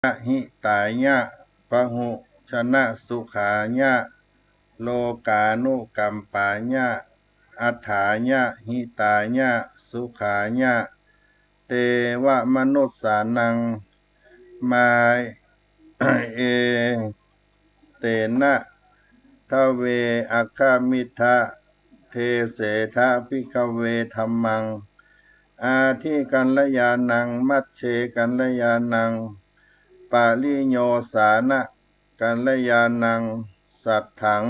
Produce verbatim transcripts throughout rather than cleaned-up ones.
นะหิตายะ พหุชนะสุขายะ โลกานุกัมปายะ อัฏฐายะ หิตายะ สุขายะ เตวะมนุสสานัง มา เอ เตนะ ทะเว อัคคมิทะ เทเสทะ ภิกขเว ธัมมัง อาทิกัลยาณัง มัชเชกัลยาณัง ปริโยสานะกัลยาณัง สัตถัง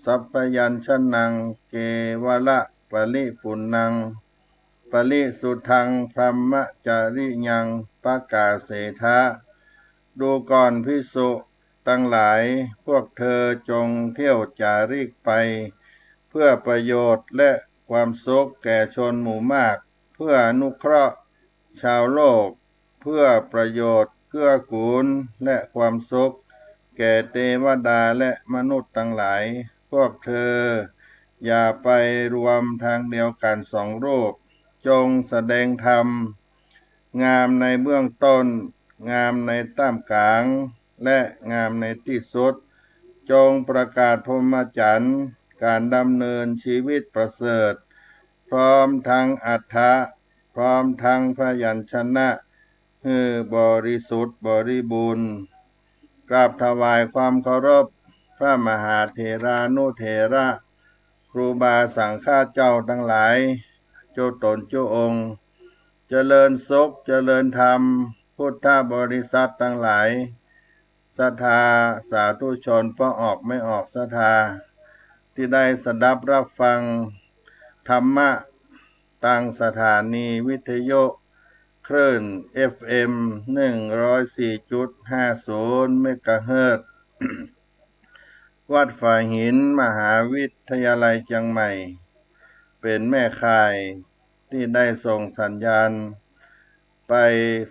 สัพพยัญชนะ เกวะละปริปุณณัง ปริสุทธัง พรหมจริยัง ปกาเสทะ ดูก่อนภิกษุตังหลาย พวกเธอจงเที่ยวจาริกไป เพื่อประโยชน์และความสุขแก่ชนหมู่มาก เพื่ออนุเคราะห์ชาวโลก เพื่อประโยชน์เกื้อกูลและความสุขแก่เทวดาและมนุษย์ตังหลาย พวกเธออย่าไปรวมทางเดียวกันสองรูป จงแสดงธรรม งามในเบื้องต้น งามในท่ามกลาง และงามในที่สุด จงประกาศพรหมจรรย์ การดำเนินชีวิตประเสริฐ พร้อมทั้งอัฏฐะ พร้อมทั้งพยัญชนะ หื้อบริสุทธิ์บริบูรณ์ กราบถวายความเคารพ พระมหาเถรานุเถระ ครูบาสังฆะเจ้าตังหลาย จุ๊ต๋นจุ๊องค์ เจริญสุข เจริญธรรม พุทธบริษัทตังหลาย ศรัทธาสาธุชน ป้อออกไม่ออกศรัทธา ตี้ได้สดับรับฟังธรรมะ ตางสถานีวิทยุคลื่น เอฟเอ็ม หนึ่งร้อยสี่จุดห้าศูนย์ เมกะเฮิรตซ์ วัดฝายหิน มหาวิทยาลัยเจียงใหม่ เป๋นแม่ข่ายตี้ได้ส่งสัญญาณไป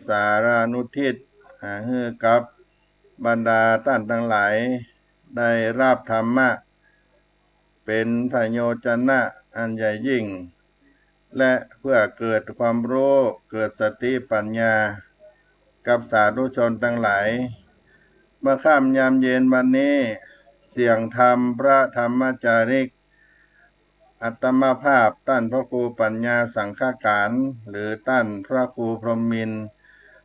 สารานุทิศ อ่า หื้อกับบรรดาต้านตังหลายได้รับธรรมะ เป๋นผโยชนะอันใหญ่ยิ่ง และเพื่อเกิดความฮู้ เกิดสติปัญญา กับสาธุชนตังหลาย เมื่อค่ำยามเย็นวันนี้ เสียงธรรมพระธรรมจาริก อัตมาภาพต้านพระครูปัญญาสังฆการ หรือต้านพระครูพรหมมินทร์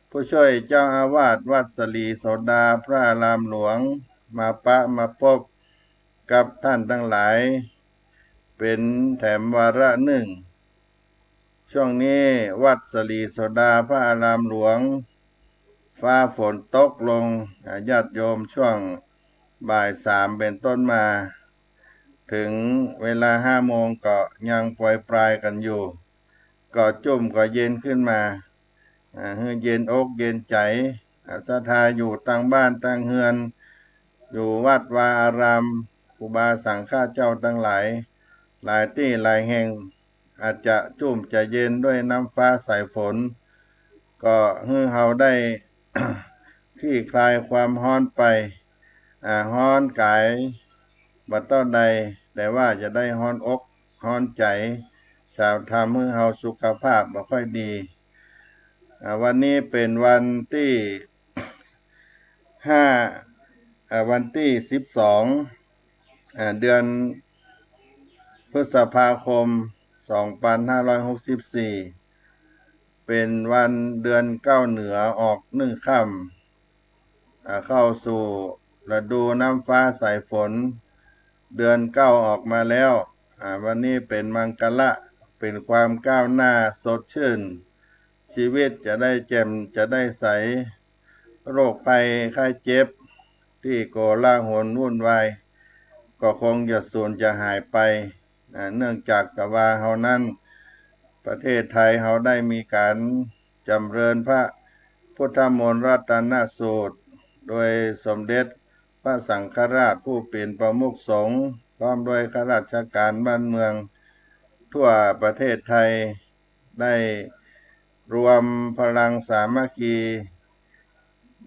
ผู้ช่วยเจ้าอาวาสวัดสลีโสดาพระอารามหลวง มาปะมาปบกับต้านตังหลาย เป๋นแถมวาระนึ่ง ช่วงนี้วัดสลีโสดาพระอารามหลวง ฟ้าฝนตกลง อ่า ญาติโยมช่วงบ่ายสามเป๋นต้นมา เถิงเวลาห้าโมงก็ยังปรอยปรายกั๋นอยู่ ก็จุ่มก็เย็นขึ้นมา อ่า หื้อเย็นอกเย็นใจ๋ อ่า ศรัทธาอยู่ตางบ้านตางเฮือน อยู่วัดวาอาราม ครูบาสังฆะเจ้าตังหลาย หลายตี้หลายแห่ง อาจจะจุ่มจะเย็นด้วยน้ำฟ้าสายฝน ก็หื้อเฮาได้ คลี่คลายความฮ้อนไป อ่า ฮ้อนก๋ายบ่เต้าใด แต่ว่าจะได้ฮ้อนอกฮ้อนใจ๋ จะทำหื้อเฮาสุขภาพบ่ค่อยดี อ่า วันนี้เป๋นวันตี้ ห้า อ่า วันตี้สิบสอง อ่า เดือนพฤษภาคม สองปันห้าร้อยหกสิบสี่ เป๋นวันเดือนเก้าเหนือออกนึ่งค่ำ อ่า เข้าสู่ฤดูน้ำฟ้าสายฝน เดือนเก้าออกมาแล้ว อ่า วันนี้เป๋นมังคละ เป๋นความก้าวหน้าสดชื่น ชีวิตจะได้แจ่มจะได้ใส โรคภัยไข้เจ็บตี้โกลาหลวุ่นวาย ก็คงจะสูญจะหายไป อ่า เนื่องจากกะว่าเฮานั้น ประเทศไทยเฮาได้มีก๋านจ๋ำเริญพระพุทธมนต์รัตนสูตร โดยสมเด็จพระสังฆราชผู้เป๋นประมุขสงฆ์ พร้อมด้วยข้าราชการบ้านเมืองทั่วประเทศไทย ได้รวมพลังสามัคคี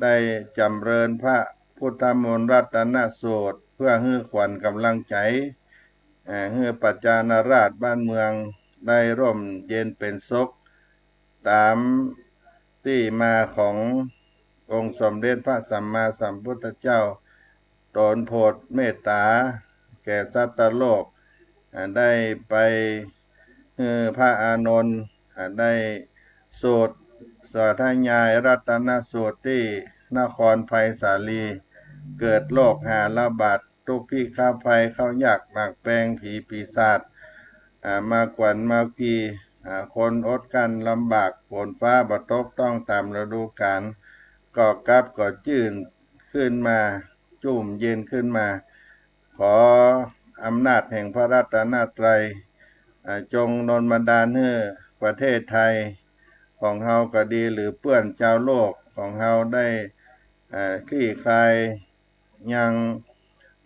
ได้จ๋ำเริญพระพุทธมนต์รัตนสูตร เพื่อหื้อขวัญก๋ำลังใจ๋ เอ่อ หื้อประชาราษฎร์บ้านเมืองได้ร่มเย็นเป๋นสุข ต๋ามตี้มาของ องค์สมเด็จพระสัมมาสัมพุทธเจ้า ตนโผดเมตต๋าแก่สัตว์โลก อ่า ได้ไป เอ่อ พระอานนท์ อ่า ได้สูตรสาธยายรัตนสูตรตี้นครไพศาลี เกิดโรคหาระบาด ทุพพิฆภัย ข้าวยากหมากแปง ผีปีศาจ อ่า มาขวัญมาผี อ่า คนอดกลั้นลำบาก ฝนฟ้าบ่ตกต้องต๋ามฤดูกาล ก็กลับก็จื้นขึ้นมา จุ่มเย็นขึ้นมา ขออำนาจแห่งพระรัตนตรัย อ่า จงดลบันดาลหื้อประเทศไทยของเฮาก็ดี หรือเปื้อนจาวโลกของเฮาได้ อ่า คลี่คลายยัง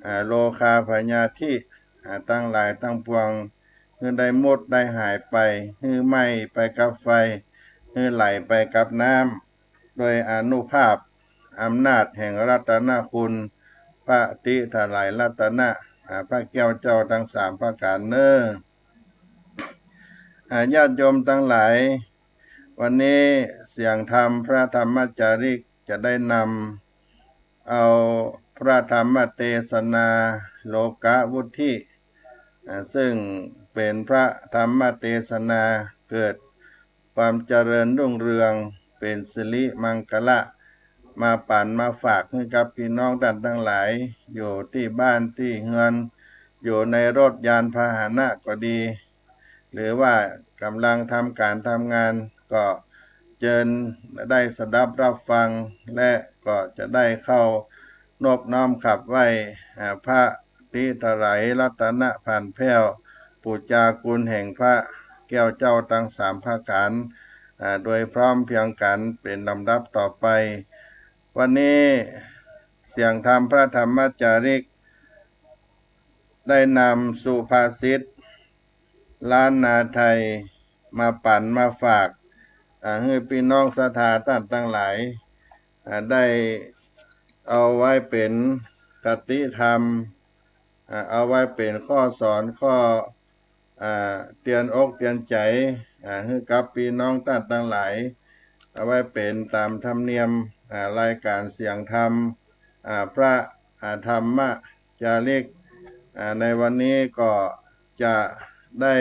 อ่า โรคาพยาธิ อ่า ตังหลายตังปวง หื้อได้หมดได้หายไป หื้อไหม้ไปกับไฟ หื้อไหลไปกับน้ำ โดยอานุภาพอำนาจแห่งรัตนคุณ พระติถลายรัตนะ อ่า พระแก้วเจ้าตังสามประก๋านเน่อ อ่า ญาติโยมตังหลาย วันนี้เสียงธรรมพระธรรมจาริกจะได้นำเอาพระธรรมเตสนาโลกวุตถิ อ่า ซึ่งเป๋นพระธรรมเตสนาเกิดความเจริญรุ่งเรือง เป๋นสิริมังคละ มาปั๋นมาฝากหื้อกับปี้น้องต้านตังหลาย อยู่ตี้บ้านตี้เฮือน อยู่ในรถยานพาหนะก็ดี หรือว่ากำลังทำก๋านทำงาน ก็เจิญได้สดับรับฟัง และก็จะได้เข้า นบน้อมขับไหว้ อ่า พระติถลายรัตนะผ่านแผ้ว ปู๋จาคุณแห่งพระแก้วเจ้าตังสามประก๋าน อ่า โดยพร้อมเพรียงกั๋นเป๋นลำดับต่อไป วันนี้เสียงธรรมพระธรรมจาริก ได้นำสุภาษิตล้านนาไทยมาปั๋นมาฝาก อ่า หื้อปี้น้องศรัทธาต้านตังหลาย อ่า ได้เอาไว้เป๋นคติธรรม อ่า เอาไว้เป๋นข้อสอนข้อ อ่า เตือนอกเตือนใจ๋ อ่า หื้อกับปี้น้องต้านตังหลาย เอาไว้เป๋นต๋ามธรรมเนียม อ่า รายก๋านเสียงธรรม อ่า พระ อ่า ธรรมจาริก อ่า ในวันนี้ก็จะได้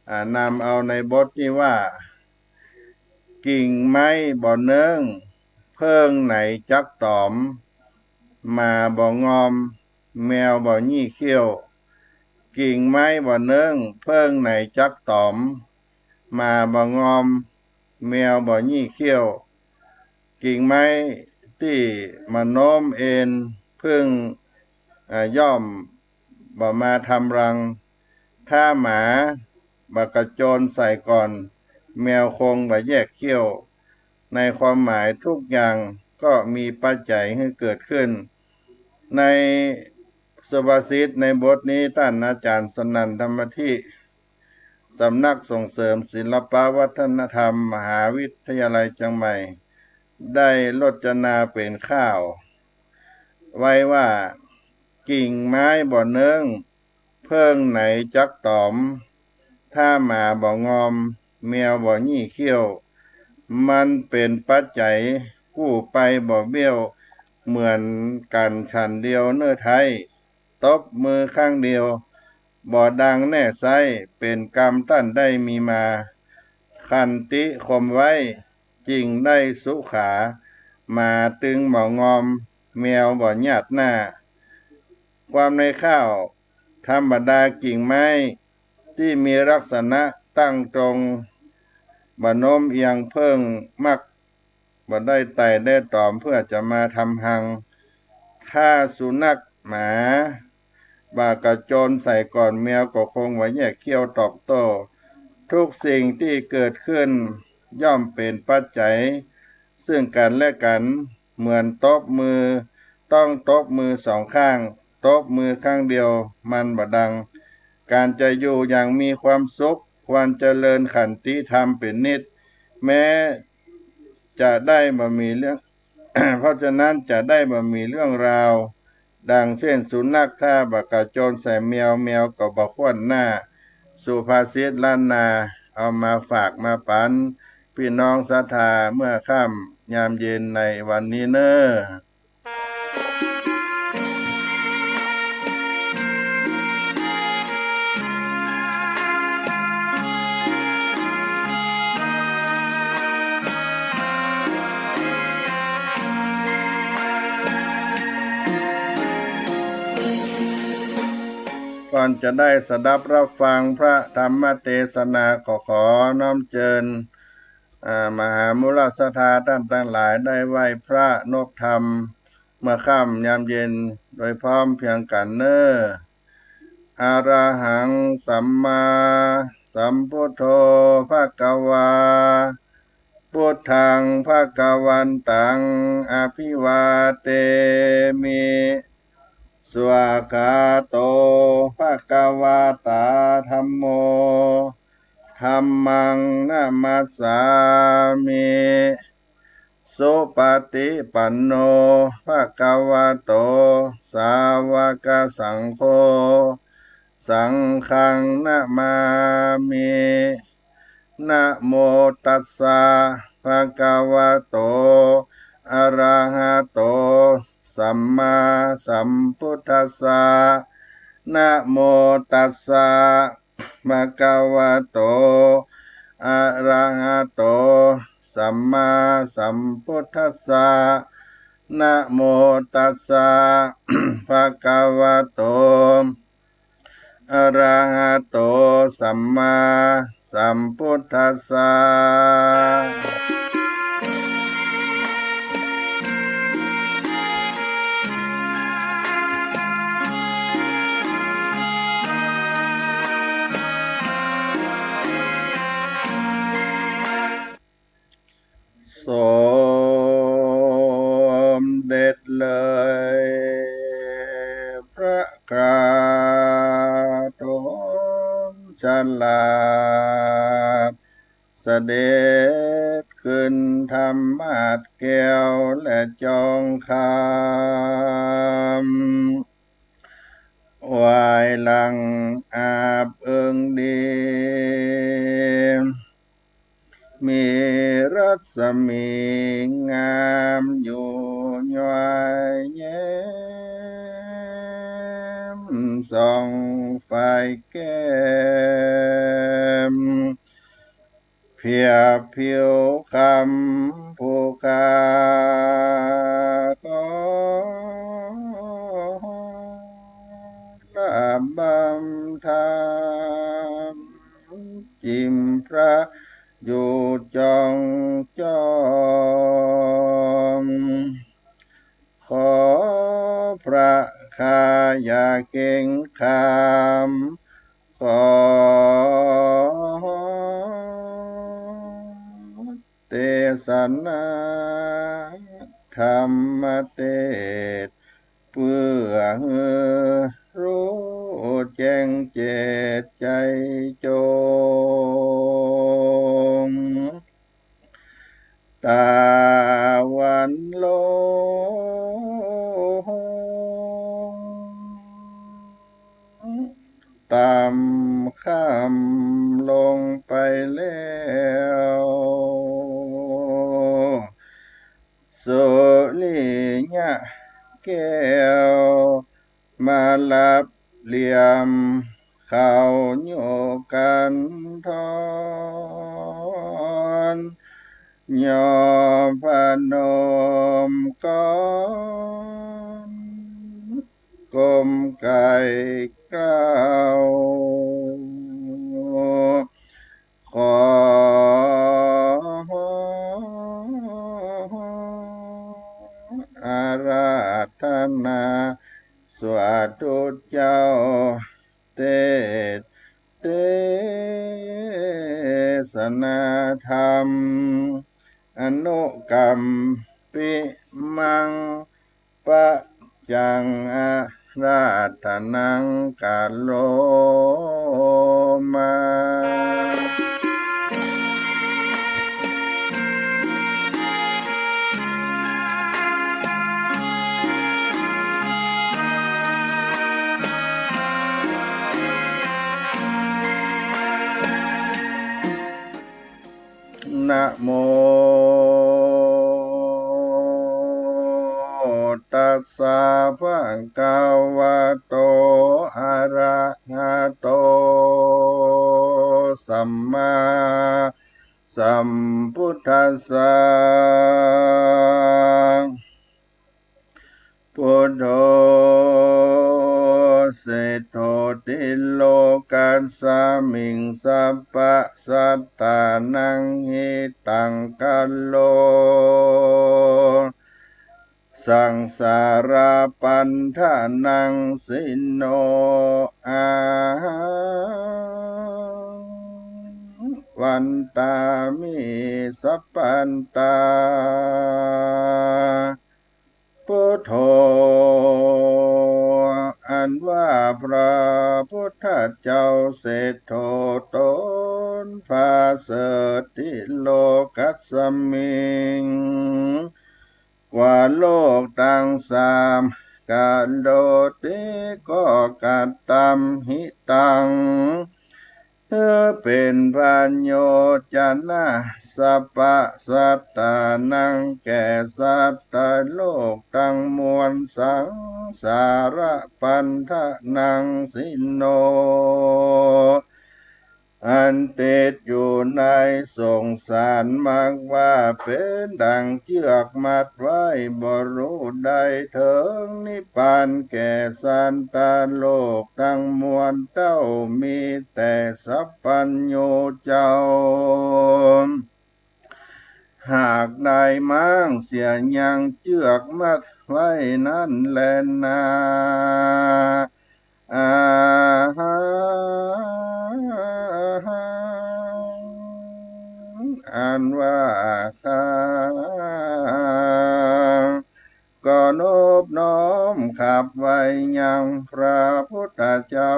อ่า นำเอาในบทตี้ว่า กิ่งไม้บ่เนิ้ง เผิ้งไหนจักต๋อม หมาบ่งอม แมวบ่ยี่เขี้ยว กิ่งไม้บ่เนิ้ง เผิ้งไหนจักต๋อม หมาบ่งอม แมวบ่ยี่เขี้ยว กิ่งไม้ตี้บ่โน้มเอน ผึ้ง อ่า ย่อมบ่มาทำรัง ถ้าหมาบ่กระโจนใส่ก่อน แมวคงบ่แยกเขี้ยว ในความหมายทุกอย่างก็มีปัจจัยหื้อเกิดขึ้น ในสุภาษิตในบทนี้ ต้านอาจ๋ารย์สนั่น ธรรมธิ สำนักส่งเสริมศิลปวัฒนธรรม มหาวิทยาลัยเจียงใหม่ ได้รจนาเป๋นค่าว ไว้ว่า กิ่งไม้บ่เนิ้ง เผิ้งไหนจักต๋อม ถ้าหมาบ่งอม แมวบ่ยี่เขี้ยว มันเป๋นปัจจัยกู้ไปบ่เบี้ยว เหมือนกั๋นฉันเดียวเน่อไท้ ตบมือครั้งเดียว บ่ดังแน่ไซ้ เป๋นกรรมต้านได้มีมา ขันติข่มไว้ จึงได้สุขา หมาตึงบ่งอม แมวบ่หยาดหน้า ความในค่าว ธรรมดากิ่งไม้ตี้มีลักษณะตั้งตรง บ่โน้มเอียง เผิ้งมักบ่ได้ไต่ได้ต๋อมเพื่อจะมาทำฮัง ถ้าสุนัขหมาบ่กระโจนใส่ก่อน แมวก็คงบ่แยกเขี้ยวตอบโต้ ทุกสิ่งตี้เกิดขึ้นย่อมเป๋นปัจจัยซึ่งกั๋นและกั๋น เหมือนตบมือ ต้องตบมือสองข้าง ตบมือครั้งเดียวมันบ่ดัง ก๋านจะอยู่อย่างมีความสุข ความเจริญขันติธรรมเป๋นนิจ แม้จะได้บ่มีเรื่อง เพราะฉะนั้นจะได้บ่มีเรื่องราว ดังเช่นสุนัขถ้าบ่กระโจนใส่แมว แมวก็บ่ข่วนหน้า สุภาษิตล้านนา เอามาฝากมาปั๋นปี้น้องศรัทธาเมื่อค่ำ ยามเย็นในวันนี้เน้อ ก่อนจะได้สดับรับฟังพระธรรมเตสนา ก็ขอน้อมเจิญ อ่า มหามูลศรัทธาต้านตังหลายได้ไหว้พระนบธรรม เมื่อค่ำยามเย็นโดยพร้อมเพรียงกั๋นเน้อ อะระหัง สัมมาสัมพุทโธ ภะคะวา พุทธัง ภะคะวันตัง อะภิวาเทมิ สวากขาโต ภะคะวะตา ธัมโม ธัมมัง นะมัสสามิ สุปะฏิปันโน ภะคะวะโต สาวะกะสังโฆ สังฆัง นะมามิ นะโมตัสสะ ภะคะวะโต อะระหะโต สัมมาสัมพุทธัสสะ นะโมตัสสะ ภะคะวะโต อะระหะโต สัมมาสัมพุทธัสสะ นะโมตัสสะ ภะคะวะโต อะระหะโต สัมมาสัมพุทธัสสะ สมเด็จเลย พระคราถมฉลาด เสด็จขึ้นธรรมาสน์แก้วและจองคำ ไหว้หลังอาบเอิงดี มีรัศมีงามอยู่ย้อยแย้ม ส่องฝ่ายแก้ม เปรียบผิวคำผู้ข้าขอ ระบำธรรม จิมพระอยู่จองจอม ขอพระข้าอย่าเกรงขาม ขอเตสนาธรรมเตสน์ เปื้อหื้อฮู้แจ้งเจตใจ๋จง ตาวันลง ต่ำค่ำลงไปแล้ว สุริยะแก้ว มาลับเหลี่ยม เขาโยกันทอน ยอมพนมกร ก้มไก่เกล้า ขออาราธนา สาธุเจ้า เตสน์ เตสนาธรรม อนุกัมปิมัง ปัจจังอาราธนัง กะโรมา นะโม ตัสสะ ภะคะวะโต อะระหะโต สัมมาสัมพุทธัสสะ พุทโธ เศรษโฐ ติโลกัสสะมิง สัพพะสัตตานัง หิตัง คะโล สังสารปันทานัง สิโน อะหัง วันตามิ สัพพันตา พุทโธ อันว่าพระพุทธเจ้าเศรษโฐต๋นประเสริฐ ติโลกัสสมิง กว่าโลกตังสาม คะโลติ ก็กระตำ หิตัง ถือเป๋นประโยชน์ จะนะ สัพพะสัตตานัง แก่สัตว์โลกตังมวล สังสารปันทานัง สิโน อันติดอยู่ในสงสาร มักว่าเป๋นดั่งเจื้อกมัดไว้ บ่ฮู้ได้เถิงนิพพาน แก่สัตว์โลกตังมวล เต้ามีแต่สัพพัญญูเจ้า หากได้ม้างเสียยังเจื้อกมัดไว้นั้นแลนา อะหัง อันว่าข้า ก็นบน้อมขับไหว้ยังพระพุทธเจ้า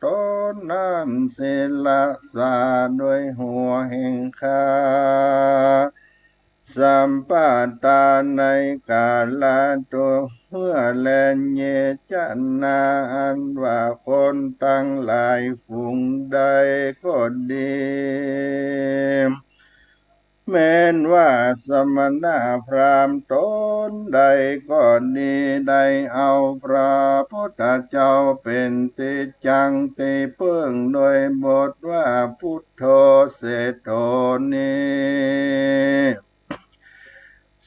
ต๋นนั้น ศิรสา โดยหัวแห่งข้า สัพพัตตา ในกาละตุกเมื่อแล เย จะนา อันว่าคนตังหลายฝูงใดก็ดี แม้นว่าสมณะพราหมณ์ต๋นใดก็ดี ได้เอาพระพุทธเจ้าเป๋นตี้จั้งตี้เปิ้ง โดยบทว่า พุทโธ เศรษโฐ นี้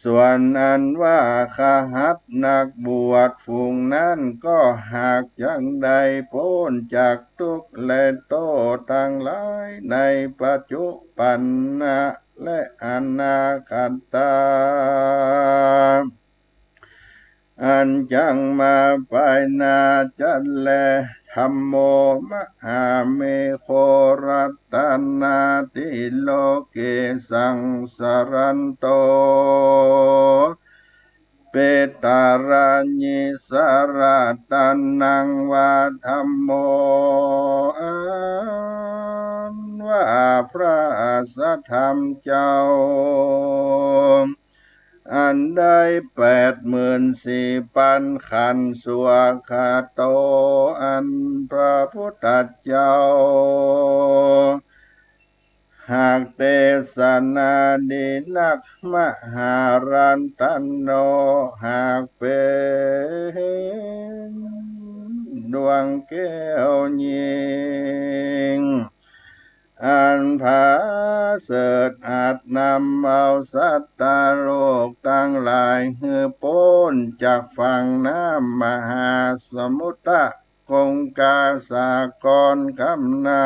ส่วนอันว่าคหัสถ์นักบวชฝูงนั้น ก็หากจักได้ป๊นจากทุกข์และโต้ษตังหลายในปัจจุปันนะและอนาคตา อันจักมาภายหน้าจะแล ธัมโม มหาเมโข รัตนา ติโลเก สังสะรันโต เปตารายิ สะรัตนัง วา ธัมโม อันว่าพระสัทธรรมเจ้า อันได้แปดหมื่นสี่ปันขันธ์ สวากขาโต อันพระพุทธเจ้า หากเตสนาดีนัก มหารัตโน หากเป๋นดวงแก้วยิ่ง อันผาเสริฐ อาจนำเอาสัตว์โลกตังหลายหื้อป๊นจากฝั่งน้ำมหาสมุทรคงคาสากรคำนา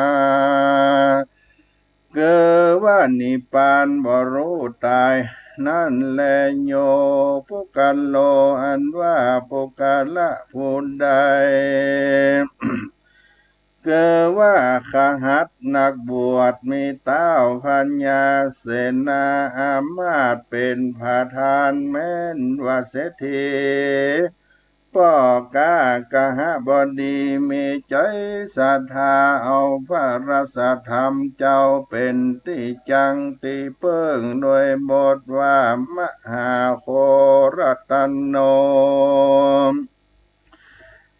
คือว่านิพพานบ่ฮู้ต๋ายนั้นแล โย ปุคคโล อันว่าปุคคละผู้ใด คือว่าคหัสถ์นักบวช มีต้าวพญาเสนาอามาตย์เป๋นประธาน แม้นว่าเศรษฐี ป้อก๊ากหบดี มีใจ๋ศรัทธาเอาพระสัทธรรมเจ้าเป๋นตี้จั้งตี้เปิ้ง โดยบทว่ามหาโขรัตโน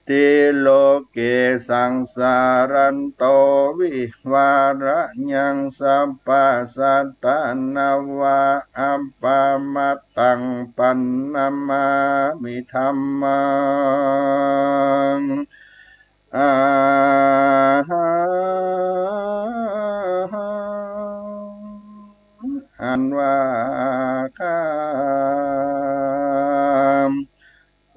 ติโลเกสังสารันโต วิวาระยัง สัพพะสัตตา นวา อัปปะมาตตัง ปันนะมามิ ธัมมัง อะหัง อันว่าข้า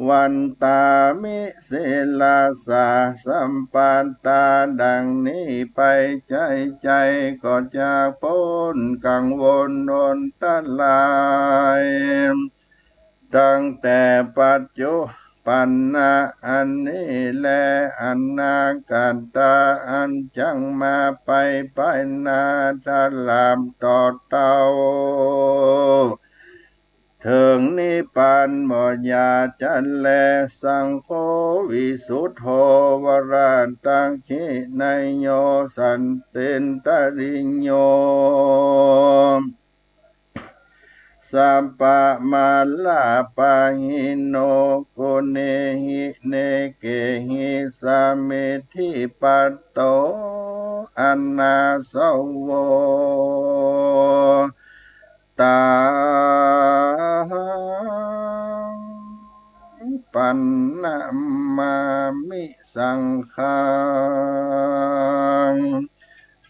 วันตามิ สีลัสสะ สัปปะตา ดังนี้ไป ใจ๊ ใจ๊ก็จะป๊นกังวลอันตราย ตั้งแต่ปัจจุบันนะ อันนี้แล อนาคตะ อันจักมาไปภายหน้า ตราบต่อเต้า เถิงนิพพานบ่อย่าจะแล สังโฆ วิสุทโธ วรทักขิณัญโญ สันตินทริโย สัพพะมาลาปะหิโน กุเณหิ เนเกหิ สะมิทธิปัตโต อนาสโว ตัง ปันนะมามิ สังฆัง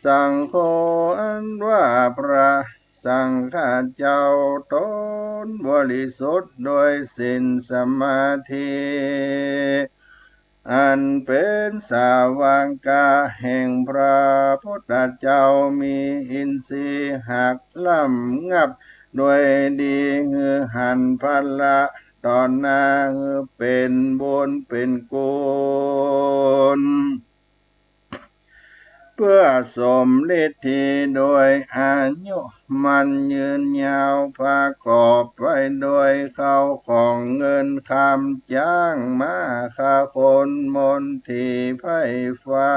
สังโฆ อันว่าพระสังฆะเจ้า ตนบริสุทธิ์โดยศีลสมาธิ อันเป๋นสาวกะแห่งพระพุทธเจ้า มีอินทรีย์หักล้ำงับด้วยดี หื้อหันภาระต่อหน้า หื้อเป๋นบุญเป๋นกุศล เปื้อสมฤทธีโดยอายุมั่นยืนยาว ประกอบไปด้วยข้าวของเงินคำ จ๊างม้า คคน มนที ไพร่ฟ้า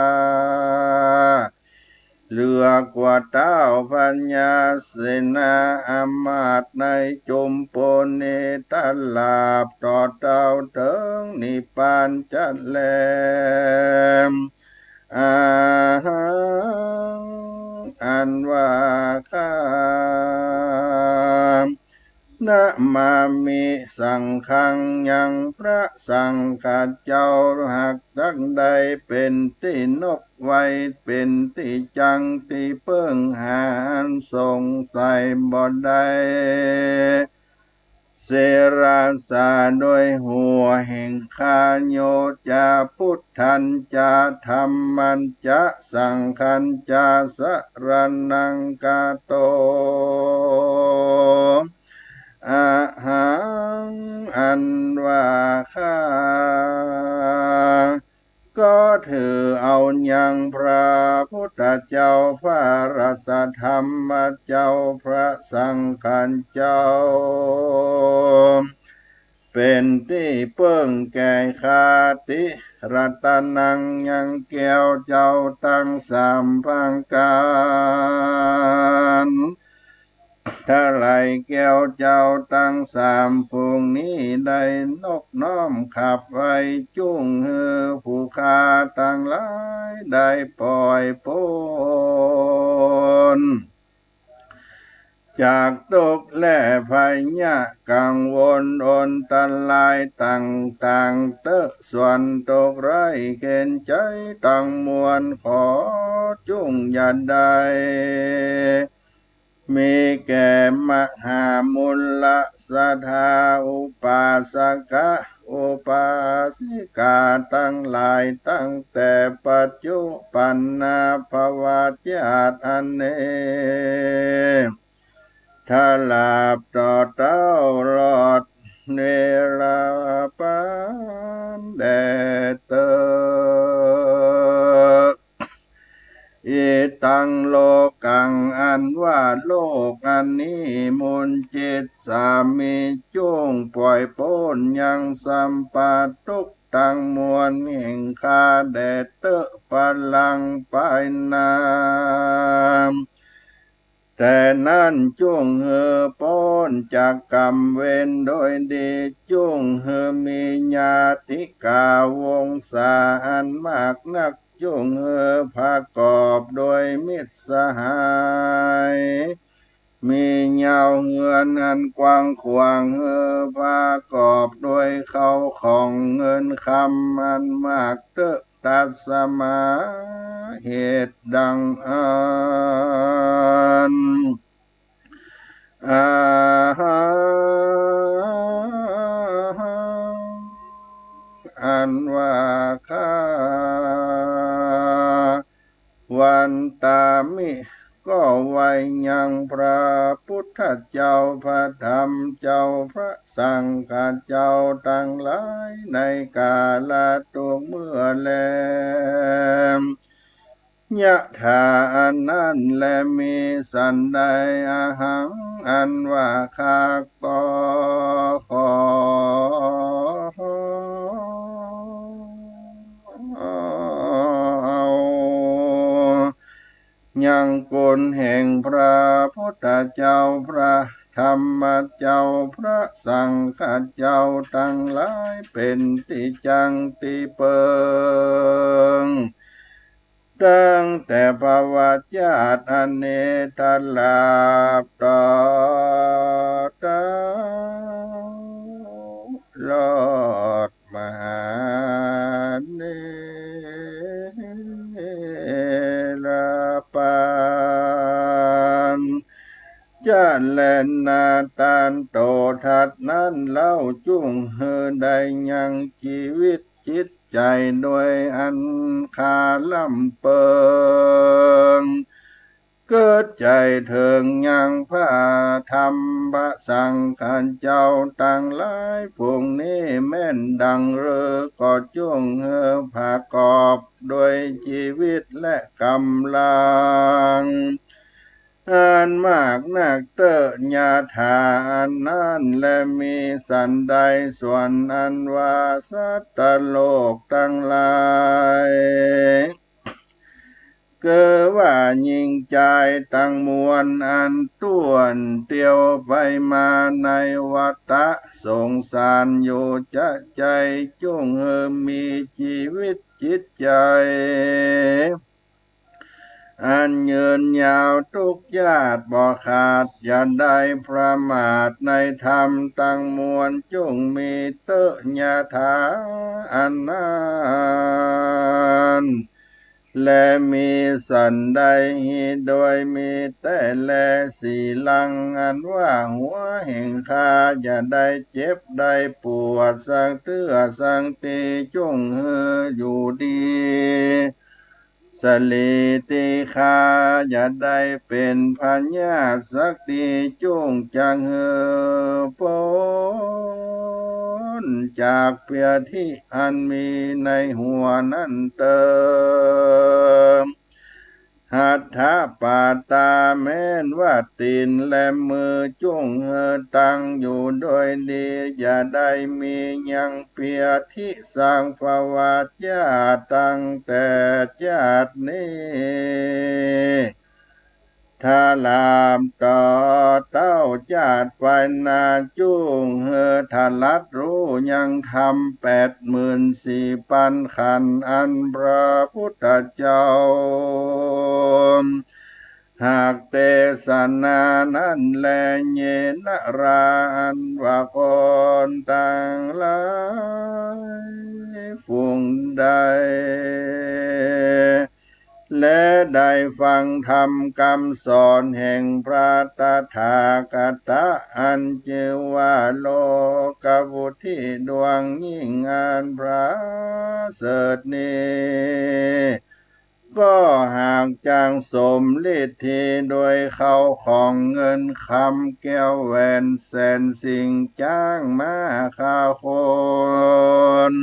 เหลือกว่าเต้าพญาเสนาอามาตย์ในจุมปูนนี้ ตราบต่อเต้าเถิงนิพพานจะแล อะหัง อันว่าข้า นะมามิ สังฆัง ยังพระสังฆะเจ้า หากจักได้เป๋นตี้นบไว้ เป๋นตี้จั้งตี้เปิ้งหาอันสงสัยบ่ได้ สิรัสสา โดยหัวแห่งข้า โยจะ พุทธัญจะ ธัมมัญจะ สังฆัญจะ สะระณัง คาโต อะหัง อันว่าข้า ก็ถือเอายังพระพุทธเจ้า พระราชธรรมเจ้า พระสังฆะเจ้า เป๋นตี้เปิ้งแก่ข้า ติ รัตนัง ยังแก้วเจ้าตังสามประก๋าน ถ้าไหล่แก้วเจ้าตังสามฝูงนี้ได้นบน้อมขับไว้ จุ่งหื้อผู้ข้าตังหลายได้ปล่อยป๊น จากตุ๊กข์และภัยยะกังวลอันตรายต่างๆ เต๊อะ ส่วนตุ๊กข์ไร้เข็ญใจ๋ตังมวล ขอจุ่งอย่าได้ มีแก่มหามูลศรัทธา อุปาสกะ อุปาสิกาตังหลาย ตั้งแต่ปัจจุบันนาภวชาติอันนี้ ตราบต่อเต้าลอดเวลาปานแดดเต๊อะ อิตังโลกัง อันว่าโลกอันนี้ มุญจิสสามิ จุ่งปล่อยป๊นยังสัพพะตุ๊กข์ตังมวลแห่งข้าแด่เต๊อะ พลังไปนา ต แต่นั้นจุ่งหื้อป๊นจากก๋รรมเวรโดยดี จุ่งหื้อมีญาติกาวงศาอันมากนัก จุ่งหื้อประกอบโดยมิตรสหาย มีเย้าเฮือนอันกว้างขวาง หื้อประกอบโดยเข้าของเงินคำอันมากเต๊อะ ตัสมา เหตุดังอั้น อาหัง อันว่าข้า วันตามิ ก็ไหว้ยังพระพุทธเจ้า พระธรรมเจ้า พระสังฆเจ้าตังหลาย ในกาละทุกเมื่อแล ยะถา อันนั้นแล มีสันใด อาหัง อันว่าข้าก็ขอ เอายังคุณแห่งพระพุทธเจ้า พระธรรมเจ้า พระสังฆเจ้าตังหลาย เป๋นตี้จั้งตี้เปิง ตั้งแต่ภวชาติอันนี้ ตราบต่อเต๊า ลอดมหานิรปาน จะแลนา ตันโต ถัดนั้นเล่า จุ่งหื้อได้ยังจีวิตจิตใจ๋โดยอันคาล่ำเปิง เกิดใจ๋เถิงยังพระธรรมพระสังฆเจ้าตังหลายฝูงนี้แม่นดังฤๅ ก็จุ่งหื้อประกอบโดยจีวิตและก๋ำลังอันมากนักเต๊อะ ยะถา อันนั้นแล มีสันใด ส่วนอันว่าสัตว์โลกตังหลาย คือว่าญิงจายตังมวลอันต้วนเตียวไปมาในวัฏฏะสงสารอยู่ จะใจ๋จุ่งหื้อมีจีวิตจิตใจ๋ อันยืนยาวทุกชาติบ่ขาด อย่าได้ประมาทในธรรมตังมวล จุ่งมีเต๊อะ ยะถา อันนั้น และมีสันใด หิ โดยมีแต๊แล สีลัง อันว่าหัวแห่งข้า อย่าได้เจ็บได้ปวดสักเตื้อสักตี้ จุ่งหื้ออยู่ดี สะหลีตี้ข้า อย่าได้เป๋นพยาธิสักตี้ จุ่งจักหื้อป๊นจากพยาธิอันมีในหัวนั้นเต๊อะ หัตถปาตา แม้นว่าตี๋นและมือ จุ่งหื้อตั้งอยู่โดยดี อย่าได้มียังพยาธิสัก ภวชาติตั้งแต่ชาตินี้ ตราบต่อเต้าชาติไปหน้า จุ่งหื้อทลัดฮู้ยังธรรมแปดหมื่นสี่ปันขันธ์ อันพระพุทธเจ้าหากเตสนานั้นแล เยนะรา อันว่าคนตังหลายฝูงใด และได้ฟังธรรมกำสอนแห่งพระตถาคตะ อันจื้อว่าโลกวิทูตดวงยิ่งอันประเสริฐนี้ ก็หากจักสมฤทธีโดยเข้าของเงินคำแก้วแหวนแสนสิ่ง จ๊างม้าข้าวคน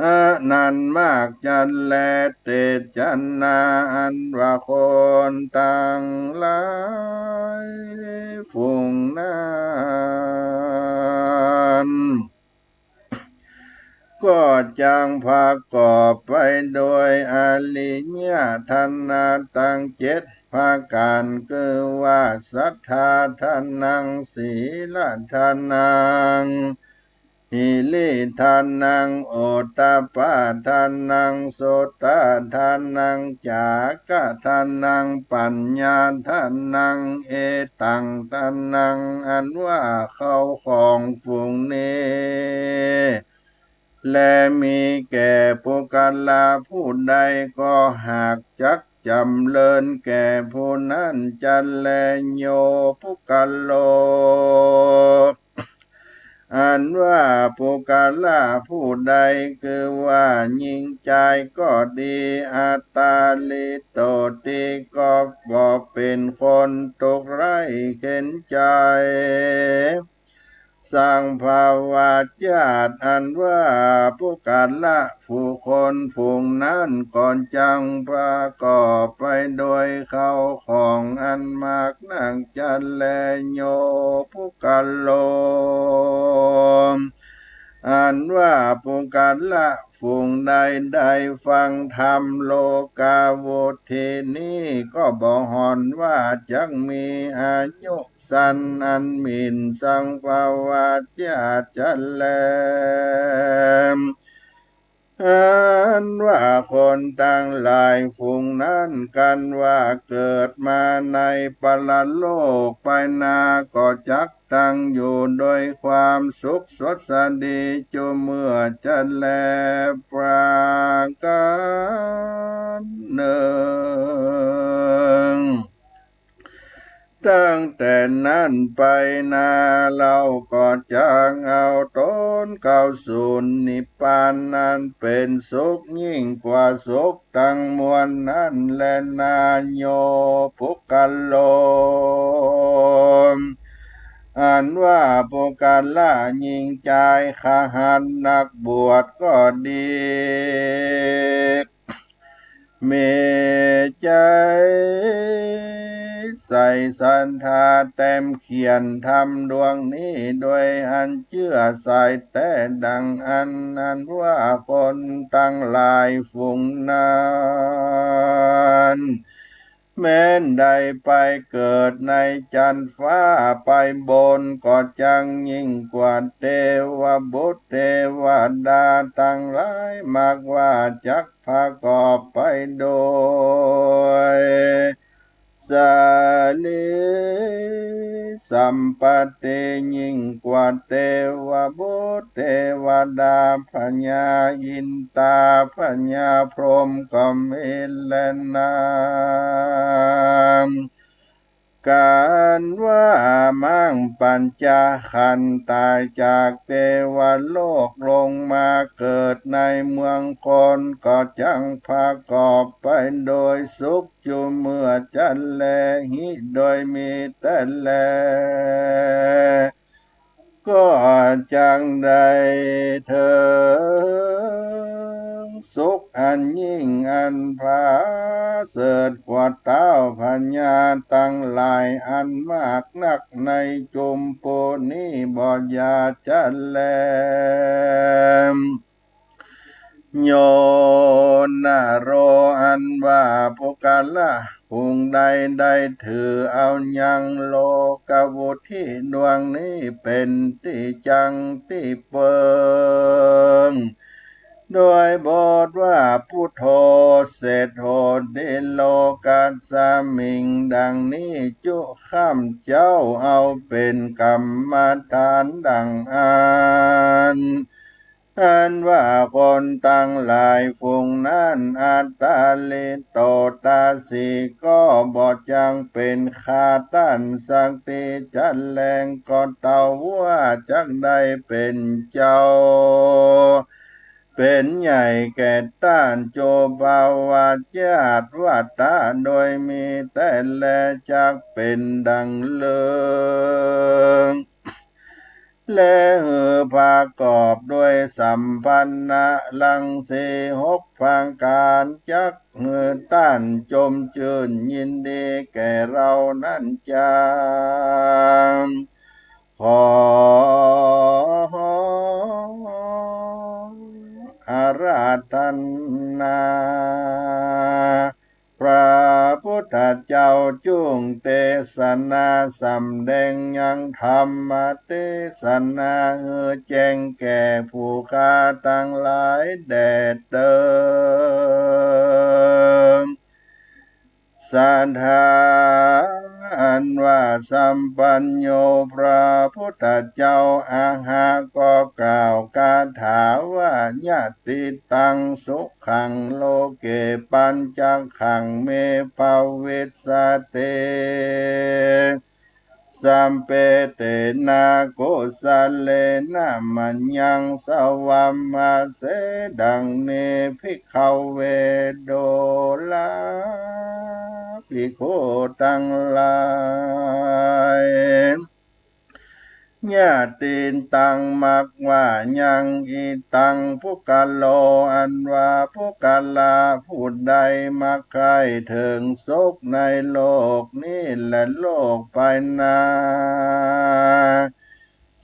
อันนั้นมากจัดแล เตสนา อันว่าคนตังหลายฝูงนั้น ก็จักประกอบไปโดยอริยธรรมตังเจ็ด ประก๋าน คือว่า สัทธาทานัง สีลทานัง หิริทานัง โอตตัปปะทานัง สุตตะทานัง จาคะทานัง ปัญญาทานัง เอตังทานัง อันว่าเข้าของฝูงนี้ แลมีแก่ปุคคละผู้ใด ก็หากจักจ๋ำเริญแก่ผู้นั้น จะแล โย ปุคคโล อันว่าปุคคละผู้ใด คือว่าญิงจายก็ดี อัตตาลิโตติ ก็บ่เป๋นคนตุ๊กข์ไร้เข็ญใจ๋ สังภวะจาติ อันว่าปุคคละบุคคลฝูงนั้น ก็จักประกอบไปโดยเข้าของอันมากนัก จะแล โย ปุคคโล อันว่าปุคคละฝูงใดได้ฟังธรรมโลกาวุตถีนี้ ก็บ่ห่อนว่าจักมีอายุ สันต์อันหมิ่น สังภวะจาติ จะแล อันว่าคนตังหลายฝูงนั้น กันว่าเกิดมาในปรโลกไปหน้า ก็จักตั้งอยู่โดยความสุขสวัสดี จุเมื่อจะแล ประก๋านนึ่ง ตั้งแต่นั้นไปหน้า เราก็จักเอาต๋นเข้าสู่นิพพาน อันเป๋นสุขยิ่งกว่าสุขตังมวลนั้นแลนา โย ปุคคโล อันว่าปุคคละญิงจายคฤหัสถ์นักบวชก็ดี มีใจ๋ใส่ศรัทธาเต็มเขียนธรรมดวงนี้ โดยอันเจื้อใส่แต๊ดังอั้น อันว่าคนตังหลายฝูงนั้น แม้นได้ไปเกิดในจั๊นฟ้าไปบน ก็จักยิ่งกว่าเตวบุตรเตวดาตังหลาย มากว่าจักประกอบไปโดยสรีสัมปัตติ ยิ่งกว่าเตวบุตรเตวดา พญาอินตา พญาพรหมก็มีแลนา กันว่ามังปัญจขันธา จากเตวโลกลงมาเกิดในเมืองคน ก็จักประกอบไปโดยสุข จุเมื่อจะแล หิ โดยมีแต๊แล ก็จักได้เถิงสุขอันยิ่งอันประเสริฐกว่าเต้า พญาตังหลายอันมากนักในจุมปูนี้บ่อย่าจะแล โย นโร อันว่าปุคคละองค์ใดได้ถือเอายังโลกาวุตถีดวงนี้เป๋นตี้จังตี้เปิง โดยบทว่า พุทโธ เศรษโฐ ติโลกัสมิง ดังนี้ จุข้าพเจ้าเอาเป๋นกรรมฐานดังอั้น อันว่าคนตังหลายฝูงนั้น อัตตาลิโตตาสี ก็บ่จักเป๋นข้าต้านสักที จะแล ก็เต้าว่าจักได้เป๋นเจ้า เป๋นใหญ่แก่ต้าน จุภวะจาติวัตตะ โดยมีแต๊แล จักเป๋นดังเลิง และหื้อประกอบด้วยสัมพันธะ รังสีหกประก๋าน จักหื้อต้านจมจื้นยินดีแก่เฮานั้นจา ขออาราธนา พระ พุทธเจ้าจุ่งเตสนาสำแดงยังธรรมเตสนาหื้อแจ้งแก่ผู้ข้าตังหลายแดดเติง สัทธา อันว่าสัมปัญโญ พระพุทธเจ้าอะหะก็กล่าวคาถาว่า ยะติตังสุขังโลเก ปัญจขังเม ภวิสสติ สัพเพเตนะ กุสะเลนะ มะยัง สะวัมมะเส ดังนี้ ภิกขะเว ดูราภิกขุตังหลาย ยะติตัง มักว่ายัง อิตัง ปุคคะโล อันว่าปุคคละผู้ใดมักใคร่เถิงสุขในโลกนี้และโลกภายหน้า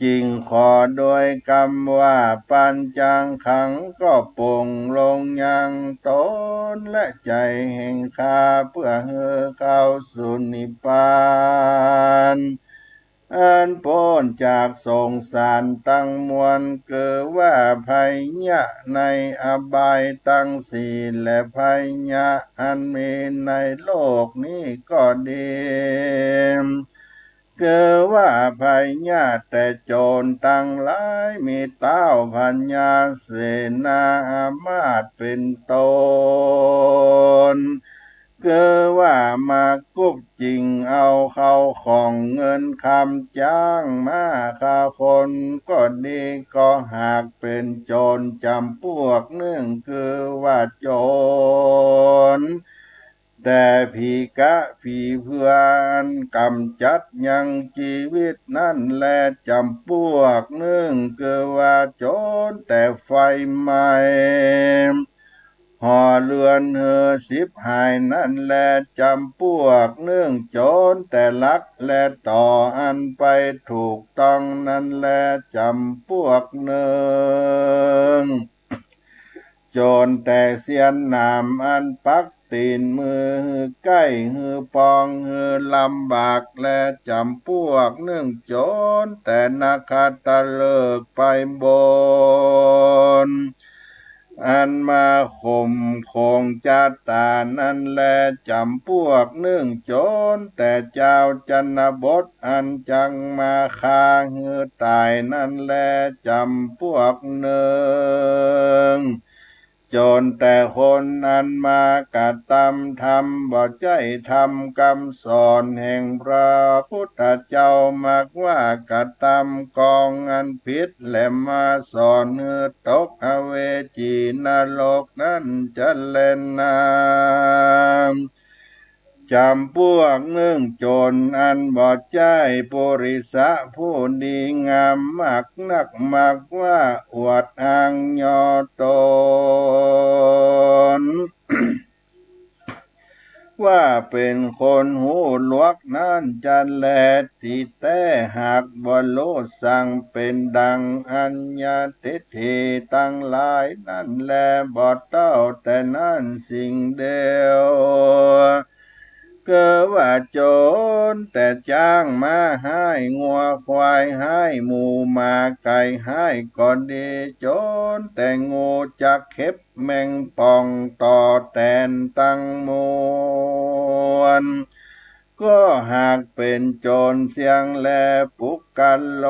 จึ่งขอโดยกำว่า ปัญจขัง ก็ปลงลงยังตนและใจ๋แห่งข้า เปื้อหื้อเข้าสู่นิพพาน อันป๊นจากสงสารตังมวล คือว่าภัยยะในอบายตังสี่ และภัยยะอันมีในโลกนี้ก็ดี คือว่าภัยยะแต่โจรตังหลาย มีต้าวพญาเสนาอามาตย์เป๋นต้น คือว่ามากุ๊บจิ่งเอาเข้าของเงินคำจ๊างม้าฆ่าคนก็ดี ก็หากเป๋นโจรจ๋ำปวกนึ่ง คือว่าโจร แต่ผีกะผีเผื่ออันก๋ำจัดยังจีวิตนั้นแล จ๋ำปวกนึ่ง คือว่าโจรแต่ไฟไหม้หอเฮือนหื้อฉิบหายนั้นแล จ๋ำปวกนึ่ง โจรแต่ลักและต่ออันไปถูกต้องนั้นแล จ๋ำปวกนึ่ง โจรแต่เสี้ยนหนามอันปักตี๋นมือหื้อใก้หื้อปองหื้อลำบากแล จ๋ำปวกนึ่ง โจรแต่นักขัตฤกษ์ไปบนอันมาข่มโขงจ๊าต๋านั้นแล จ๋ำปวกนึ่ง โจรแต่จาวชนบทอันจักมาฆ่าหื้อต๋ายนั้นแล จ๋ำปวกนึ่ง โจรแต่คนอันมากระตำธรรมบ่ใจ้ธรรมกำสอนแห่งพระพุทธเจ้า มักว่ากระตำกองอันผิด และมาสอนหื้อตกอเวจีนรกนั้นจะแลนา จ๋ำปวกนึ่ง โจรอันบ่ใจ้ปุริสะผู้ดีงาม มักนักมักว่าอวดอ้างย่อตน ว่าเป๋นคนฮู้หลวกนั้นจะแล ตี้แต๊หากบ่ฮู้สังเป๋นดังอัญญาทิฏฐิตังหลายนั้นแล บ่เต้าแต่นั้นสิ่งเดียว คือว่าโจรแต่จ๊างม้าฮ้าย งัวควายฮ้าย หมูหมาไก่ฮ้ายก็ดี โจรแต่งูจักเข็บแมงป่องต่อแตนตังมวล ก็หากเป๋นโจรเสี้ยงแล ปุคคะโล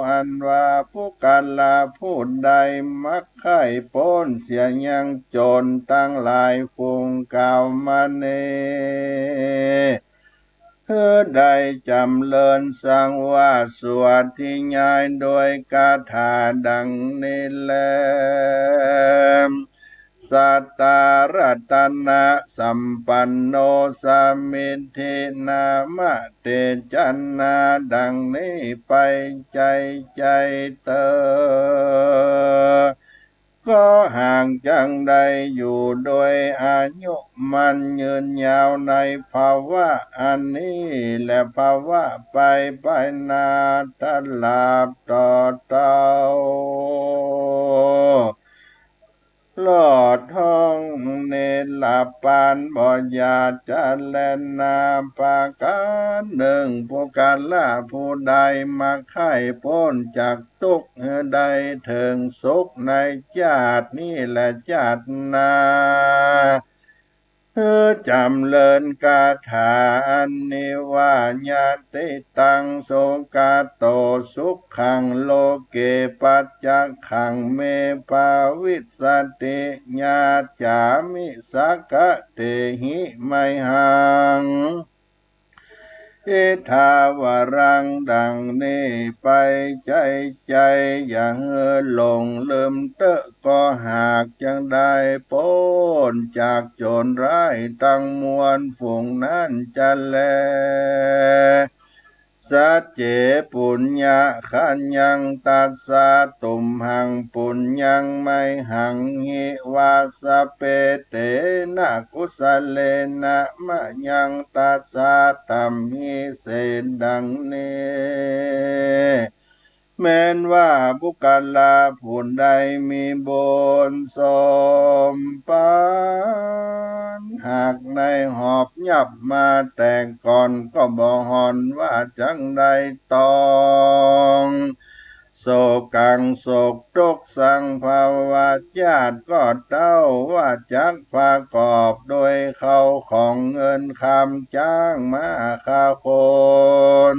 อันว่าปุคคละผู้ใดมักใค่ป๊นเสียยังโจรตังหลายฝูงกล่าวมานี้ หื้อได้จ๋ำเริญสังวาสสวดที่ยายโดยคาถาดังนี้แล สัตตารัตนะสัมปันโน สมิทธินามะเตชะนา ดังนี้ไปใจ้ใจ้เตอ ก็หากจักได้อยู่โดยอายุมั่นยืนยาวในภวะอันนี้ และภวะไปภายหน้าตราบต่อเต้า ลอดฮ่องเนรปา อันบ่อย่าจะแลนาประก๋านนึ่ง ปุคคละผู้ใดมักใค่ป๊นจากตุ๊กข์ หื้อได้เถิงสุขในจาตินี้และจาติหน้า หื้อจ๋ำเริญกาถาอันนี้ว่า ยะติตัง สุขะโต สุขัง โลเก ปัจจักขัง เม ภวิสสติ ยาจามิ สักขะเตหิ มหัง อิทธาวรัง ดังนี้ไป ใจ๋ใจ๋ อย่าหื้อหลงลืมเต๊อะ ก็หากจักได้ป๊นจากโจรร้ายตังมวลฝูงนั้นจะแล สัจเจ ปุญญะขัญญัง ตัสสะ ตุมหัง ปุญญัง มหัง หิ วา สัพเพ เตนะ กุสะเลนะ มะยัง ตัสสะ ตัมหิ เส ดังนี้ แม้นว่าบุคคละผู้ใดมีบุญสมปาน หากได้หอบยับมาแต่ก่อน ก็บ่ห่อนว่าจักได้ต้อง โศกัง โศกตุ๊กข์ สัง ภวชาติ ก็เต้าว่าจักประกอบโดยเข้าของเงินคำจ๊างม้าฆ่าคน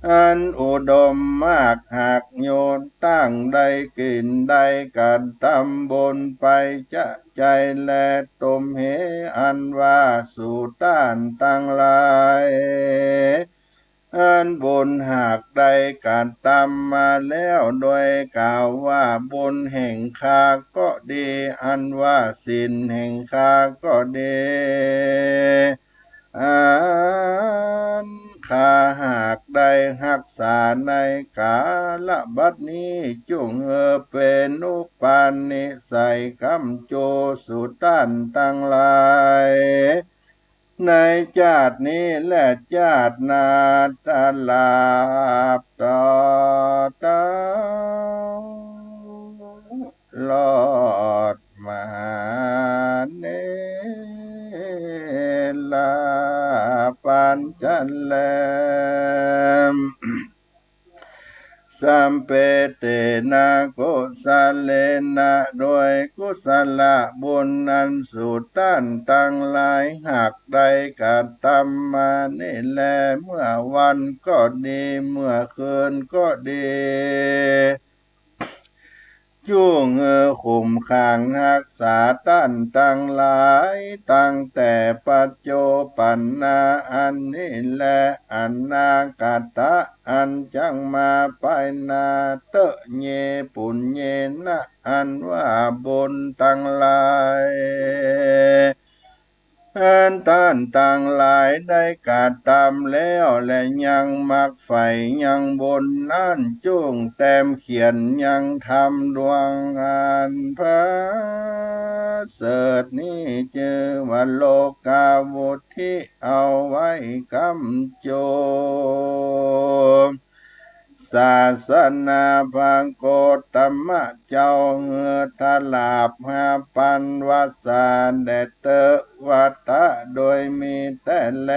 อันอุดมมาก หากอยู่ตั้งได้กิ๋นได้กระตำบุญไปจะใจ๋แล ตุมเห อันว่าสูต้านตังหลาย อันบุญหากได้กระตำมาแล้ว โดยกล่าวว่าบุญแห่งข้าก็ดี อันว่าศีลแห่งข้าก็ดี อันข้าหากได้ฮักษาในกาละบัดนี้ จุ่งหื้อเป๋นอุปนิสัยก๋ำจูสูต้านตังหลาย ในจาตินี้และจาติหน้าตราบต่อเต้า รอดมหาเนรปัญจะแล สัพเพ เตนะ กุสะเลนะ โดยกุศละบุญอันสูต้านตังหลายหากได้กระตำมานี้แล เมื่อวันก็ดี เมื่อคืนก็ดี จุ่งหื้อคุ้มครองฮักษาต้านตังหลาย ตั้งแต่ปัจจุบันนาอันนี้แล อนาคตะอันจักมาภายหน้าเต๊อะ เย ปุญเญนะ อันว่าบุญตังหลาย อันต้านตังหลายได้กระตำแล้ว และยังมักใฝ่ยังบุญนั้น จุ่งแต้มเขียนยังธรรมดวงอันประเสริฐนี้ จื้อว่าโลกาวุทธิ เอาไว้ก๋ำจู ศาสนาพระโคตมะเจ้า หื้อถลาบห้าปันวาสาแด่เต๊อะ วัฏฏะ โดยมีแต๊แล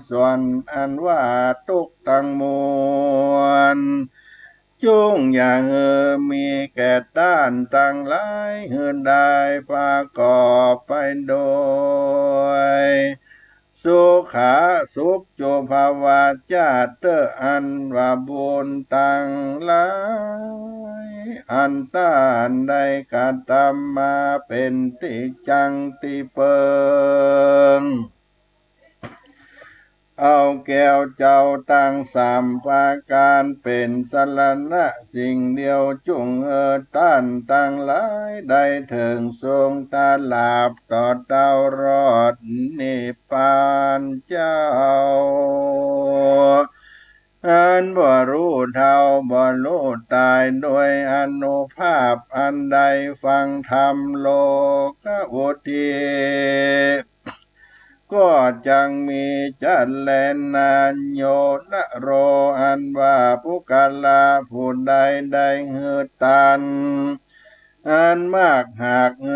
ส่วนอันว่าตุ๊กข์ตังมวล จุ่งอย่าหื้อมีแก่ต้านตังหลาย หื้อได้ประกอบไปโดย สุขะ สุขจุภาวาจาเต๊อะ อันว่าบุญตังหลาย อันต้านได้กระตำมา เป๋นตี้จั่งตี้เปิง เอาแก้วเจ้าตังสามประก๋าน เป๋นสรณะสิ่งเดียว จุ่งหื้อต้านตังหลายได้เถิงสุขถลาภต่อเต้ารอดนิพพานเจ้า อันบ่ฮู้เฒ่าบ่ฮู้ต๋าย โดยอานุภาพอันได้ฟังธรรมโลกาวุทธิ ก็จักมีจะแลนา โยนะโร อันว่าปุคคละผู้ใดได้หื้อต้าน อันมากหาก เอ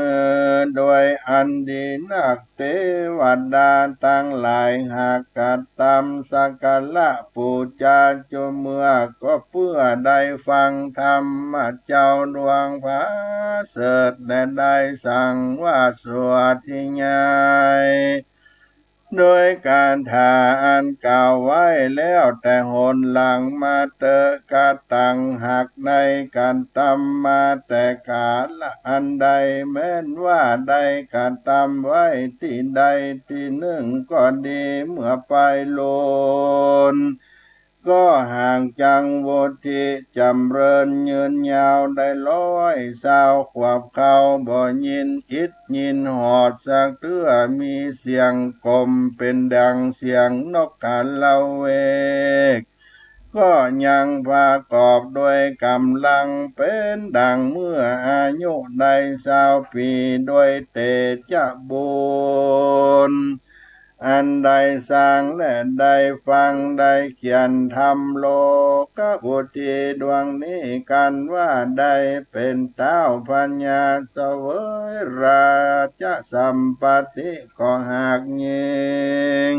อ โดยอันดีนัก เตวดาตังหลายหากกระตำสักการะปู๋จาจุ่มเมือ ก็เปื้อได้ฟังธรรมะเจ้าดวงผาเสริฐ และได้สังวาสวัตถิญาณ โดยกาถาอันกล่าวไว้แล้วแต่หนหลังมาเต๊อะ กะตังหากได้กระตำมาแต่กาละอันใด แม้นว่าได้กระตำไว้ตี้ใดตี้นึ่งก็ดี เมื่อไปลูน ก็หากจักวุฒิจ๋ำเริญยืนยาวได้ร้อยซาวขวบ เขาบ่ยินอิดยินหอดสักเตื้อ มีเสียงกลมเป๋นดังเสียงนกกาละเวก ก็ยังประกอบด้วยก๋ำลังเป๋นดังเมื่ออายุได้ซาวปี๋ ด้วยเตจะบุญอันได้สร้างและได้ฟังได้เขียนธรรมโลกะวุฒิดวงนี้กั๋นว่าได้เป๋นเต้าพญาเสวยราชสัมปัตติก็หากยิ่ง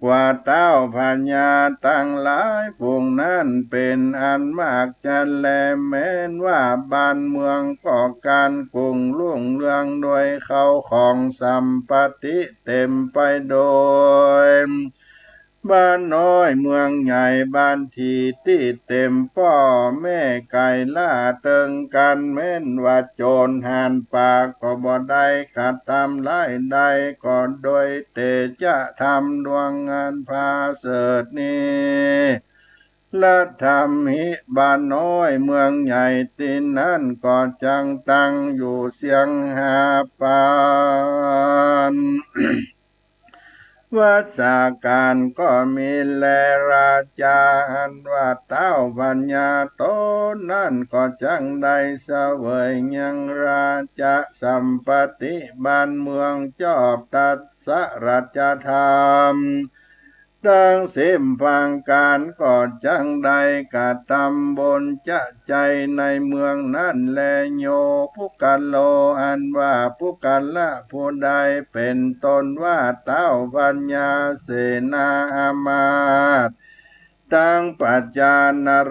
กว่าเต้าพญาตังหลายฝูงนั้นเป๋นอันมากจะแล แม้นว่าบ้านเมืองก็ก๋านกุ่งรุ่งเรืองด้วยเข้าของสัมปัตติเต๋มไปโดยบ้านน้อยเมืองใหญ่ บ้านตี้ตี้เต๋มป้อแม่ไก่ล่าเติงกั๋น แม้นว่าโจ๋รหาญป๋าก็บ่ได้กระตำร้ายใด ก็ด้วยเตจะธรรมดวงอันผาเสริฐนี้ ละธรรมหิบ้านน้อยเมืองใหญ่ตี้นั้นก็จักตั้งอยู่เสียงห้าปัน วัสสะก๋านก็มีแล ราชาอันว่าเต้าพญาต๋นนั้นก็จักได้เสวยยังราชสัมปัตติบ้านเมืองจอบตัดสะราชธรรม ตังสิ้นประก๋านก็จักได้กระตำบุญจะใจ๋ในเมืองนั้นแล โย ปุคคโล อันว่าปุคคละผู้ใดเป๋นต้นว่าเต้าพญาเสนาอามาตย์ ตังประชา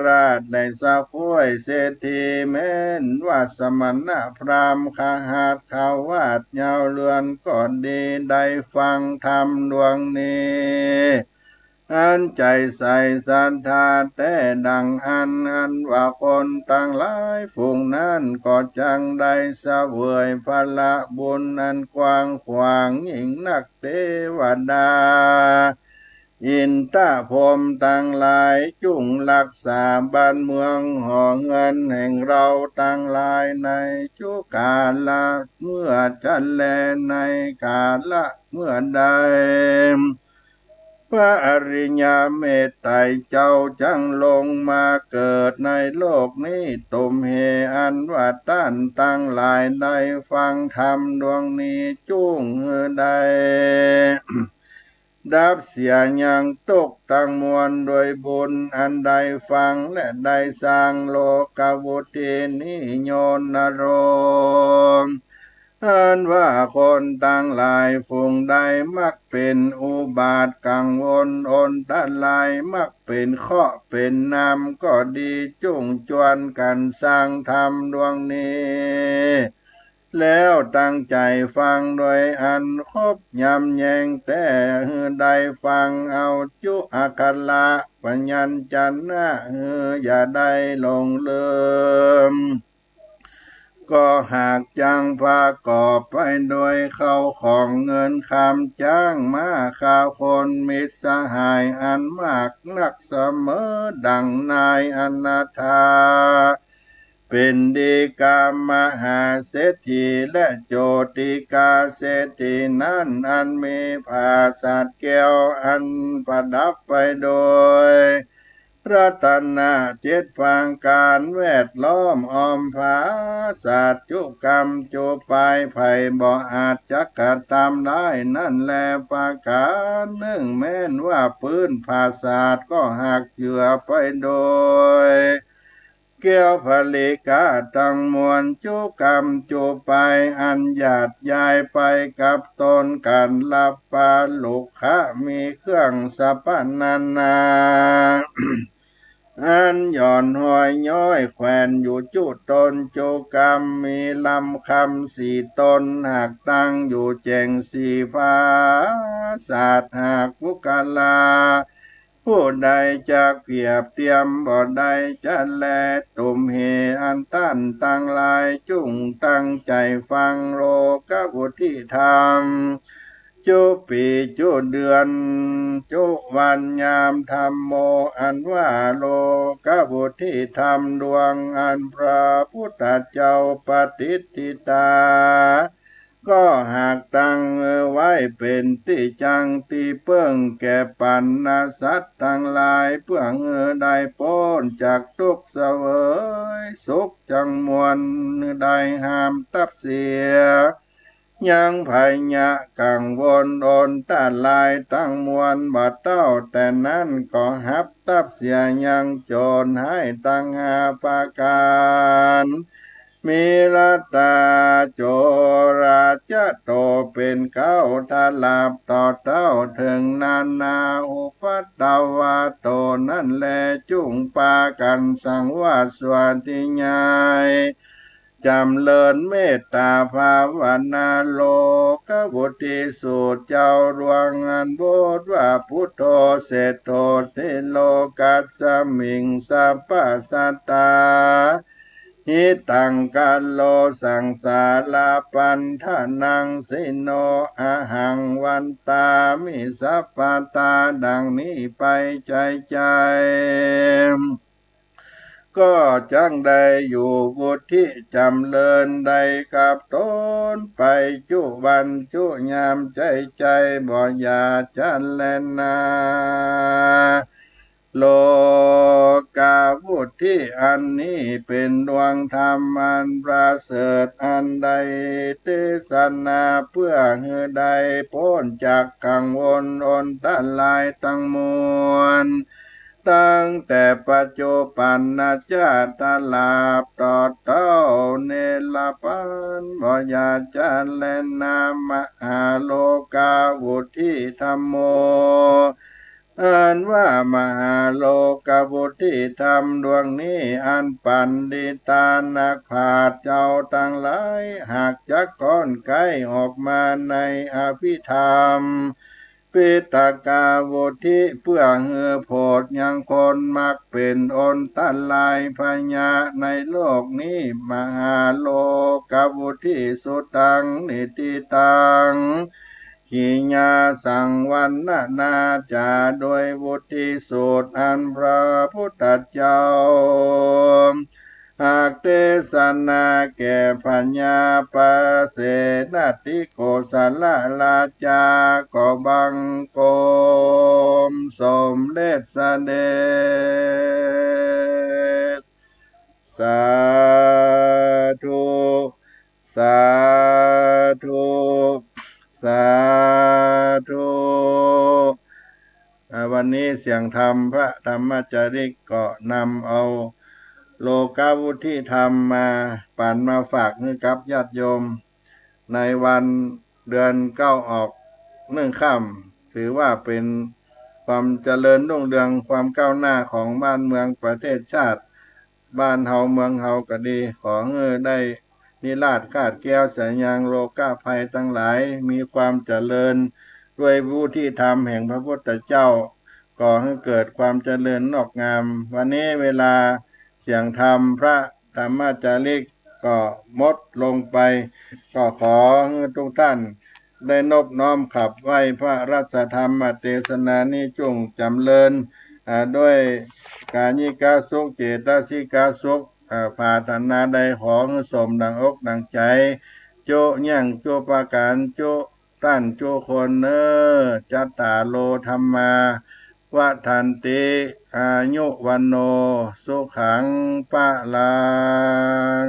ราษฎร์และสะข้วยเศรษฐี แม้นว่าสมณะพราหมณ์คฤหัสถ์คฤหัสถ์ยาวเรือนก็ดี ได้ฟังธรรมดวงนี้ อันใจ๋ใส่ศรัทธาแต๊ดังอั้น อันว่าคนตังหลายฝูงนั้นก็จักได้เสวยผละบุญอันกว้างขวางยิ่งนัก เตวดา อินทพรหมตังหลายจุ่งรักษาบ้านเมืองหอเฮือนแห่งเฮาตังหลายในจุกาละเมื่อจั้นแล ในกาละเมื่อใด พระอริยเมตไตรเจ้าจักลงมาเกิดในโลกนี้ ตุมเห อันว่าต้านตังหลายได้ฟังธรรมดวงนี้จุ่งหื้อได้ดับเสียยังตุ๊กข์ตังมวลโดยบุญอันได้ฟังและได้สร้างโลกะวุฒินี้ โย นโร อันว่าคนตังหลายฝูงใดมักเป๋นอุบาทกังวลอนตราย มักเป๋นเคราะห์เป๋นนามก็ดี จุ่งจวนกั๋นสร้างธรรมดวงนี้ แล้วตั้งใจ๋ฟังโดยอันคบยำแยงแต๊ หื้อได้ฟังเอาจุอักขระพยัญชนะ หื้ออย่าได้หลงลืม ก็หากจักประกอบไปโดยเข้าของเงินคำ จ๊างม้า ข้าวคน มิตรสหายอันมากนักเสมอ ดั่งนายอนาถาปิณฑิกะมหาเศรษฐี และโจติกาเศรษฐีนั้น อันมีปราสาทแก้วอันประดับไปโดย รัตนะเจ็ดประก๋านแวดล้อมอ้อมปราสาทจุกำจุปาย ใผบ่อาจจักกระตำได้นั้นแลประก๋านนึ่ง แม้นว่าปื๊นปราสาทก็หากเจือไปโดย แก้วผลิกาตังมวล จุกรรมจุไปอันหยาดยายไปกับตน กัลปาลุขะมีเครื่องสรรพนานา อันหย่อนห้อยย้อยแขวนอยู่จุตนจุกรรม มีลำคำสี่ตน หากตั้งอยู่แจ่งสี่ผาสาท หากบุคคลา ผู้ใดจักเปรียบเทียมบ่ได้จะแล ตุมเห อันต้านตังหลายจุ่งตั้งใจ๋ฟัง โลกวุฒิธรรม จุปีจุเดือน จุวันยาม ธัมโม อันว่าโลกวุฒิธรรมดวง อันพระพุทธเจ้าปฏิฏฐิตา ก็หากตั้งไว้เป๋นตี้จั้งตี้เปิ้งแก่ปัณณะสัตว์ตังหลาย เปื้อหื้อได้ป๊นจากทุกข์ เสวยสุขจั้งมวล หื้อได้ห้ามตับเสีย ยังภัยยะกังวลอนตรายตังมวล บ่เต้าแต่นั้นก็ฮับตับเสียยังโจรฮ้ายตังห้าประก๋าน มีรัตตาโจราจะโตเป๋นเก๊า ตราบต่อเต้าเถิงนานาอุปัตตวะโตนั้นแล จุ่งปากั๋นสังวาสวาทิยาย จ๋ำเริญเมตต๋าภาวนา โลกวุฒิสูตรเจ้าดวง อันบทว่าพุทโธเศรษฐโต ติโลกัสมิง สัพพะสัตตา หิตังกัลโล สังสาราปัณฑนังสิโน อะหังวันตามิ สัพพะตา ดังนี้ไปใจ๋ใจ๋ ก็จั้งได้อยู่วุฒิจ๋ำเริญได้กับตนไปจุวันจุยามใจ๋ใจ๋ บ่อย่าจะแลนา โลกาวุฒิอันนี้เป๋นดวงธรรมอันประเสริฐ อันได้เตสนาเปื้อหื้อได้ป๊นจากกังวลอนตรายตังมวล ตั้งแต่ปัจจุปันนะจาตราบต่อเต้าเนรปัน บ่อย่าจะแลนาม มหาโลกาวุฒิธัมโม อันว่ามหาโลกาวุฒิธรรมดวงนี้ อันปัณฑิตานักปราชญ์เจ้าตังหลาย หากจักค่อนใก้ออกมาในอภิธรรม ปิฎกาวุฒิ เปื้อหื้อโผดยังคนมักเป๋นอนตรายพยาในโลกนี้ มหาโลกาวุฒิสุตัง นิฏฐิตัง กิยาสังวัณณาจ๋า โดยวุฒิสูตรอันพระพุทธเจ้า หากเตสนาแก่พญาปเสนทิโกศลราชา ก็บังคมสมเด็จเสด็จ สาธุ สาธุ สาธุ อ่า วันนี้เสียงธรรมพระธรรมจาริกก็นำเอาโลกาวุฒิธรรมมาปั๋นมาฝากหื้อกับญาติโยม ในวันเดือนเก้าออกหนึ่งค่ำ ถือว่าเป๋นความเจริญรุ่งเรือง ความก้าวหน้าของบ้านเมืองประเทศชาติ บ้านเฮาเมืองเฮาก็ดี ขอหื้อได้นิราศคาดแคล้วเสียยังโลกภัยตังหลาย มีความเจริญด้วยวุฒิธรรมแห่งพระพุทธเจ้า ก่อหื้อเกิดความเจริญงอกงาม วันนี้เวลาเสียงธรรมพระธรรมจาริกก็หมดลงไป ก็ขอหื้อทุกท่านได้นบน้อมขับไหว้พระราชธรรมเตสนานี้จุ่งจ๋ำเริญ อ่า ด้วยกายิกสุข เจตสิกสุข อ่า ปรารถนาใดขอหื้อสมดังอกดังใจ๋ จุเยียงจุประก๋าน จุต้านจุคนเน่อ จัตตาโร ธัมมา วัฑฒันติ อายุ วัณโณ สุขัง พลัง